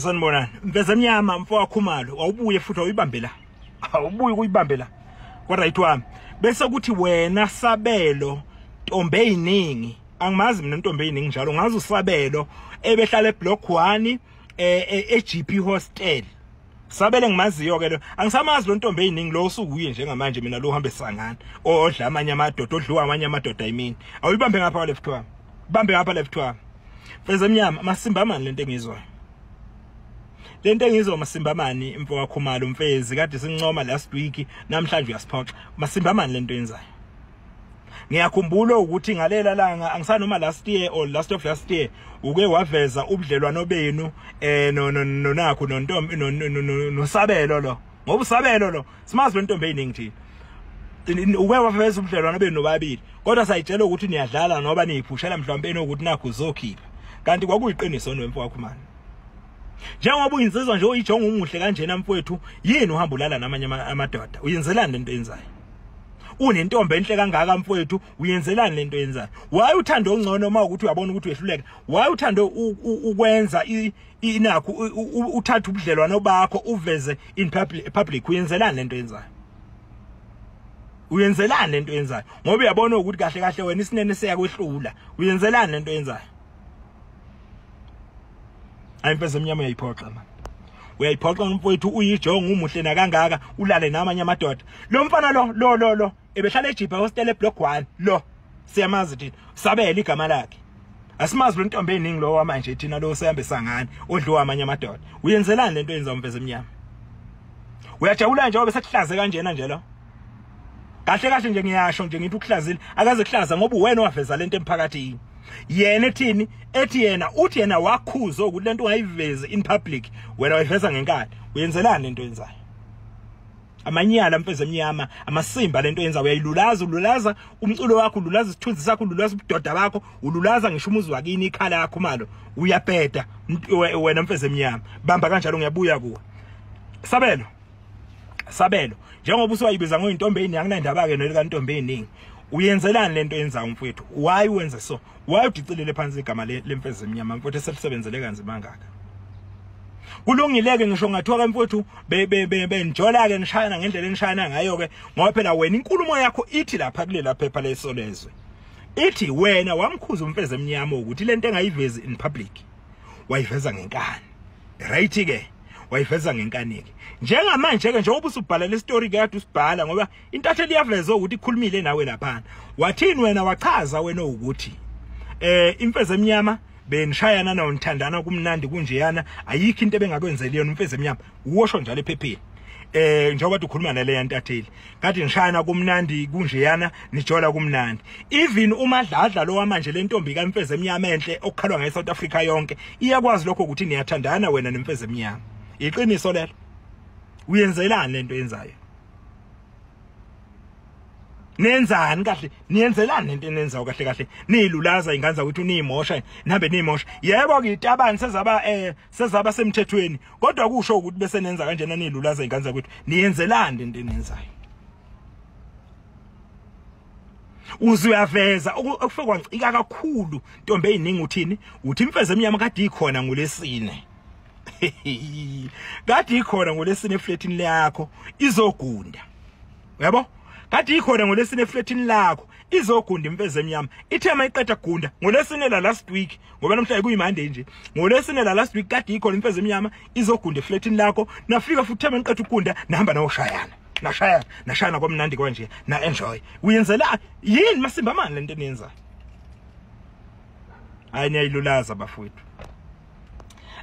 Sanibonani. Mfezemnyama mfo kaKhumalo, awubuye futhi awuyibambe la. Awubuye kuyibambe la. Kwa right wami. Bese kuthi wena Sabelo ntombi eyiningi. Angimazi mina intombi eyiningi njalo, ngazi uSabelo ebehlala eBlock 1 eGP Hostel. Sabele ngimaziyo ke lo. Angisamazi lo ntombi eyiningi lo usukuye njengamanje mina lo uhambe sangana. Odla amanye amadoda, odliwa amanye amadoda ayimini. Awuyibambe ngapha kwa left wami. Bambe ngapha left wami. Mfezemnyama masimba mani lento engizwayo. Lento engizwa masimba mani mfo kaKhumalo mfezi kade sincoma last week, namhlanje uyasiphoxa. Masimba mani lento yenzayo. Ngiyakhumbula ukuthi ngalela langa angisanoma last year or last of last year uke waveza ubudlelwano benu no nonakho nontombi noSabelo lo. Ngoba uSabelo lo simazi lentombi eyiningi thina. Uke waveza ubudlelwano benu nobabili. Kodwa sayitshela ukuthi niyadlala noba niyiphushela mhlawumbe enokuthi nakho uzokhipha. Kanti kwakuyiqiniso nomfo kaKhumalo. Njengoba uyinsizwa nje uyijonga umuhle kanjena mfowethu, yini uhamba ulala namanye amadoda? Uyenzelani lento yenzayo? Unentombi enhle kangaka mfowethu, uyenzelani lento yenzayo? Why uthanda ongcono uma ukuthi uyabona ukuthi uyehluleka? Why uthanda ukwenza inakho uthatha ubudlelwano bakho uveze in public? Uyenzelani lento yenzayo? Uyenzelani lento yenzayo? Ngoba uyabona ukuthi kahle kahle wena isinene siyakwehlula. Uyenzelani lento yenzayo? Ayimfezemnyama uyayiphoxa man. Uyayiphoxa mfowethu, uyijonga umuhle nakangaka ulale namanye amadoda. Lo mfana lo ebehlala eJipa Hostel eBlock 1 lo siyamazi thina. Sabela igama lakhe. Asimazi lo ntombi eyiningi lo wamanje thina lo sehambe sangana odliwa amanye amadoda. Uyenzelani lento yenza umfezemnyama? Uyajabula nje ngoba sekuhlaze kanjena nje lo. Kahle kahle nje ngiyasho nje ngithi ukuhlazile, akaze kuhlaza ngoba wena waveza lento emphakathini. Yena ethini? Ethi yena uthi yena wakhuza ukuthi lento ungayivezi in public, wena wayiveza ngenkani. Uyenzelani lento yenzayo? Amanyala mfezemnyama, amasimba lento yenza uyayilulaza, ululaza umculo wakho, ululaza isithunzi sakho, ululaza ubudoda bakho, ululaza ngisho umuzi wakini ikhala yakho malo. Uyabheda wena mfezemnyama. Bamba kanjalo ngiyabuya kuwe. Sabelo. Sabelo, njengoba usuwayibiza ngoyintombi eyiningi, anginandaba ke nolika ntombi eyiningi. Uyenzelani lento yenzayo mfowethu? Why wenze so? Why udicilele phansi igama lemfezemnyama mfowethu eselisebenzele kanzima kangaka? Kulungileke ngisho ngathiwa ke mfowethu benjola ke nishayana ngendlela enishayana ngayo ke, ngoba phela wena inkulumo yakho ithi lapha kulela phepha lesolezwe. Ithi wena wamkhuza umfezemnyama ukuthi lento engayivezi in public wayiveza ngenkani. Right ke? Wayiveza ngenkani ke. Njengamanje ke njengoba usubhala le story ke kade usibhala ngoba intatheli iyaveza ukuthi ikhulumile nawe lapha. Wathini wena? Wachaza wena ukuthi imfezemnyama benishayana nawo nithandana kumnandi kunjeyana, ayikho into ebengakwenzeli yona umfezemnyama. Uwosho njalo ephepheni. Njengoba ukhuluma nale yantatheli kade nishayana kumnandi kunjeyana, nijola kumnandi. Even uMadladla lo wamanje lentombi kaMfezemnyama enhle okukhalwa ngaye South Africa yonke iyakwazi lokho ukuthi niyathandana wena nemfezemnyama. Iqiniso lelo. Uyenzelani lento yenzayo? Nenzani kahle? Niyenzelani lento enenzayo kahle kahle? Niyilulaza ingane zakwethu, niyimosha, nihambe niyimosha. Yebo ke itabani sezaba sezaba semthethweni, kodwa kusho ukuthi bese nenza kanjena niyilulaza ingane zakwethu. Niyenzelani lento enenzayo? Uze uyaveza okufike kwancika kakhulu ntombi eyiningi uthini? Uthi imfezemnyama kade ikhona ngolesine. Kade ikhona ngolesine eflatini lakho izogunda. Uyabo? Kade ikhona ngolesine eflatini lakho izogunda imfezemnyama. Ithe mayiqeda gunda ngolesine la last week, ngoba namhlanje kuyiMonday nje. Ngolesine la last week kade ikhona imfezemnyama izogunda eflatini lakho. Nafika futhi maniqeda ukugunda nahamba nayoshayana. Nashayana, nashayana kwamnandi kanje, na enjoy. Uyenzela yini masimba mani lento eniyenzayo? Hayi niyayilulaza bafowethu.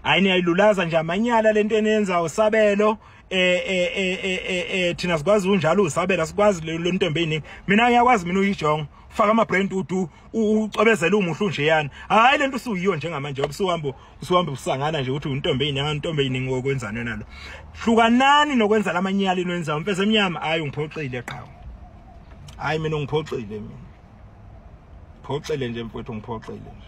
Hayi niyayilulaza nje amanyala lento eniyenzayo Sabelo. Thina sikwazi unjalo uSabela, sikwazi le ntombi eyiningi. Mina ngiyakwazi mina uyijonga, ufaka ama brand udu ucobezela umuhle unjeyana. Hayi lento usuyiyo njengamanje usuhamba usangana nje ukuthi untombi eyiningi, intombi eyiningi okwenzani wena lo. Hlukanani nokwenza lamanyala enwenzayo mfezemnyama. Hayi ungiphoxile qhawe. Hayi mina ungiphoxile mina. Phoxile nje mfowethu, ungiphoxile nje.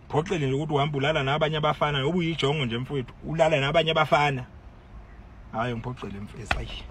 Phoxile nje ukuthi uhamba ulala nabanye abafana, ngoba uyijongo nje mfowethu, ulala nabanye abafana. Hayi ngiphoxile mfethu. Ayi.